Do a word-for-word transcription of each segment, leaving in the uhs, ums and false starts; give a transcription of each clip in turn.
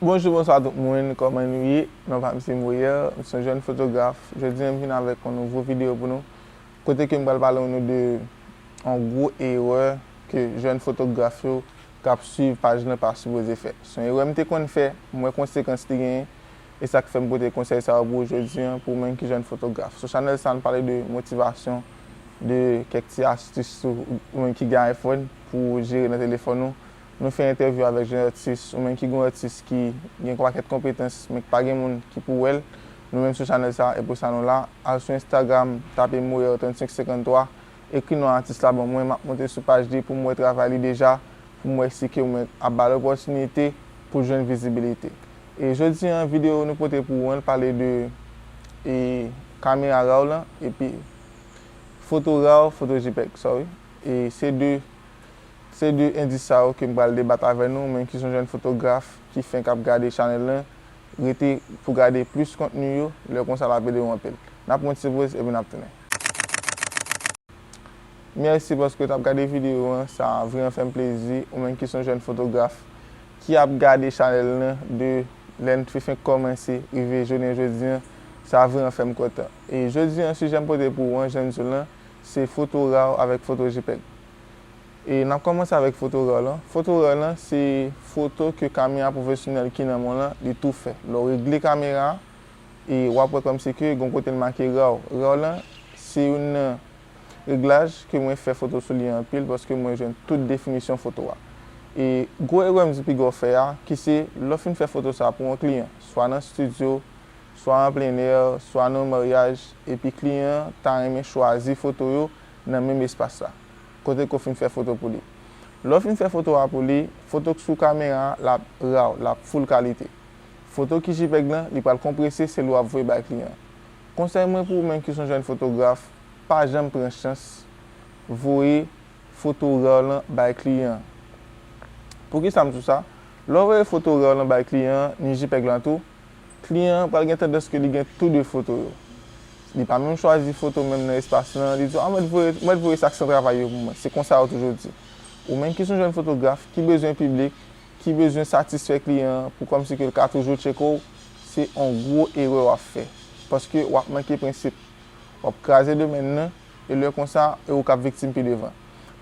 Bonjou, bonswa tout moun, kòman nou ye? Non pa m se Moyer, m se yon jèn fotograf. Jodi a m vin avèk yon nouvo videyo pou nou, kote ke m pral pale nou de yon gwo erè ke jèn fotograf yo k ap swiv paj lan pa sipoze fè. Se yon erè m te konn fè, m wè konsekans li genyen, e sa k fè m pote konsèy sa yo pou ou jodi a, pou ou menm ki jèn fotograf. Sou chanèl sa, n pale de motivasyon, de kèk ti astis ou, ou menm ki gen iPhone pou jere nan telefòn ou. Nou fè entèvyou avèk jèn atis, ou menm ki gen yon atis ki gen yon pakèt konpetans, men ki pa gen moun ki pou wè l. Nou menm sou chanèl sa, e pou sa nou la. Al sou Instagram, tape Moyer trannsenk senkanntwa, ekri non atis la ban mwen, m ap monte sou paj li pou m wè travay li deja, pou m wè si ke mwen ap ba l opòtinite pou l jwenn vizibilite. E jodi a, videyo nou pote pou ou an, pale de, e, kamera RAW lan, epi foto RAW, foto JPEG, sorry. E se de, se de endis sa yo ke m pral debat avè nou, menm ki se yon jèn fotograf ki fenk ap gade chanèl lan, rete pou gade plis kontni yo, lè konsa l ap ede w anpil. N ap pran yon ti poz epi n ap tounen. Mèsi paske w t ap gade videyo an, sa vrèman fè m plezi, ou menm ki se yon jèn fotograf ki ap gade chanèl lan de lè n te fenk kòmanse rive jounen jodi a, sa vrèman fè m kontan. E jodi a, sijè m pote pou ou an, jan m di w lan, se foto RAW avèk foto JPEG. E n ap kòmanse avèk foto RAW lan. Foto RAW lan, se foto ke kamera pwofesyonèl ki nan men w lan, li tou fè. Lè w regle kamera a, e w ap wè kòmsi ke gon kote l make RAW. RAW lan, se youn nan reglaj ke mwen fè foto sou li anpil, paske mwen jwenn tout definisyon foto a. E gwo erè m di piga w fè a, ki se lè w fin fè foto sa pou yon kliyan, swa nan estidyo, swa an plennè, swa nan yon maryaj, epi kliyan an ta renmen chwazi foto yo nan menm espas la, kote ke w fin fè foto pou li. Lè w fin fè foto a pou li, foto k sou kamera a, l ap RAW, l ap full kalite. Foto ki JPEG lan, li pral konprese, se li w ap voye bay kliyan an. Konsèy mwen pou ou menm ki se yon jèn fotograf, pa janm pran chans voye foto RAW lan bay kliyan an. Poukisa m di w sa? Lè w voye foto RAW lan bay kliyan an, ni JPEG lan tou, kliyan an pral gen tandans ke li gen tou de foto yo. Li pa menm chwazi foto menm nan espas lan, li di w, "A, mèt voye, mèt voye sa k san travay yo pou mwen." Se konsa yo toujou di. Ou menm ki se yon jèn fotograf, ki bezwen piblik, ki bezwen satisfè kliyan an pou kòmsi ke l ka toujou tcheke w, se yon gwo erè w ap fè. Paske w ap manke prensip. W ap kraze domèn nan, e lè konsa, e ou k ap viktim pi devan.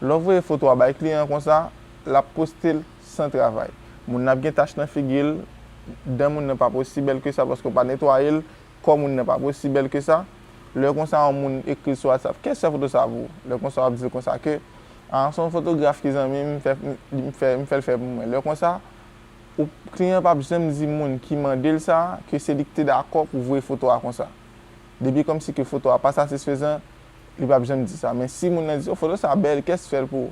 Lè w voye foto a bay kliyan an konsa, l ap poste l san travay. Moun nan ap gen tach nan figi l, dan moun nan pa p osi bèl ke sa paske w pa netwaye l, kò moun nan pa p osi bèl ke sa. Lè konsa, yon moun ekri l sou WhatsApp, "Kiyès fè foto sa pou ou?" Lè konsa, w ap di l konsa ke, "A, se yon fotograf ki zanmi m, m fè, m, m fè, m fè l fè pou mwen." Lè konsa, ou, kliyan an p ap janm di moun ki mande l sa ke se li ki te dakò pou voye foto a konsa. Depi kòmsi ke foto a pa satisfezan, li p ap janm di sa. Men si moun nan di, "O, foto sa bèl, kiyès fè l pou ou?"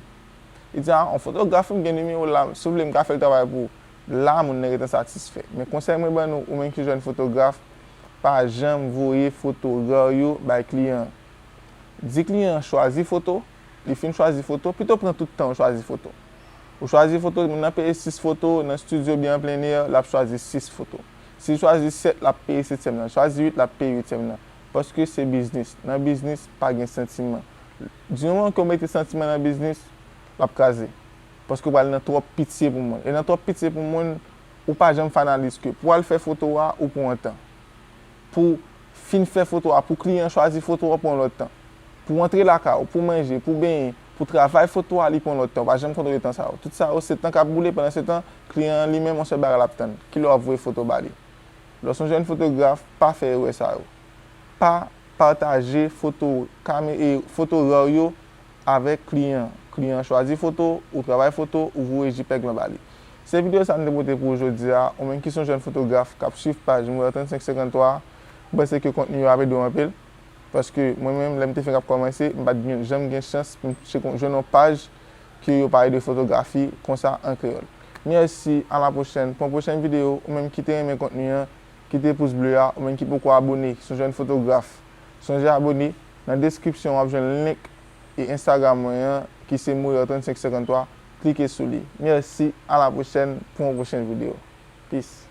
Li di, "A, yon fotograf, m gen nimewo l la, si w vle, m ka fè l travay pou ou." La, moun nan gentan satisfè. Men konsèy mwen ban nou, ou menm ki jèn fotograf, pa janm voye foto RAW yo bay kliyan an. Di kliyan an chwazi foto, li fin chwazi foto, pito pran tout tan w chwazi foto. Ou chwazi foto, moun nan peye sis foto nan estidyo oubyen an plennè, l ap chwazi sis foto. Si l chwazi sèt, l ap peye setyèm nan. Chwazi uit, l ap peye uityèm nan. Paske se biznis. Nan biznis, pa gen santiman. Di moman ke w mete santiman nan biznis, l ap kraze. Paske w pral nan twòp pitye pou moun. E nan twòp pitye pou moun, ou pa janm fanalis ke pou w al fè foto a, ou pran yon tan. Pou w fin fè foto a, pou kliyan an chwazi foto a, pran yon lòt tan. Pou w antre lakay ou, pou w manje, pou w benyen, pou w travay foto a, li pran yon lòt tan. Ou pa janm kontwole tan sa yo. Tout sa yo, se tan k ap boule, pandan se tan, kliyan an li menm, yon sèl bagay l ap tann. Kilè w ap voye foto ba li. Lè w se yon jèn fotograf, pa fè erè sa yo. Pa pataje foto kame-, e, foto RAW yo avèk kliyan. Kliyan an chwazi foto, ou travay foto, ou voye JPEG lan ba li. Se videyo sa m te pote pou ou jodi a. Ou menm ki se yon jèn fotograf k ap swiv paj Moyer trannsenk senkanntwa, m panse ke kontni yo ap ede w anpil. Paske mwen menm, lè m te fenk ap kòmanse, m pa t gen, janm gen chans pou m tcheke, jwenn yon paj ke yo pale de fotografi konsa an kreyòl. Mèsi, a la pwochèn. Pou yon pwochèn videyo, ou menm ki te renmen kontni an, kite pous ble a, ou menm ki poko abone, se yon jèn fotograf, sonje abone. Nan deskripsyon, w ap jwenn link e Instagram mwen an, ki se Moyer trannsenk senkanntwa. Klike sou li. Mèsi, a la pwochèn pou yon pwochèn videyo. Peace.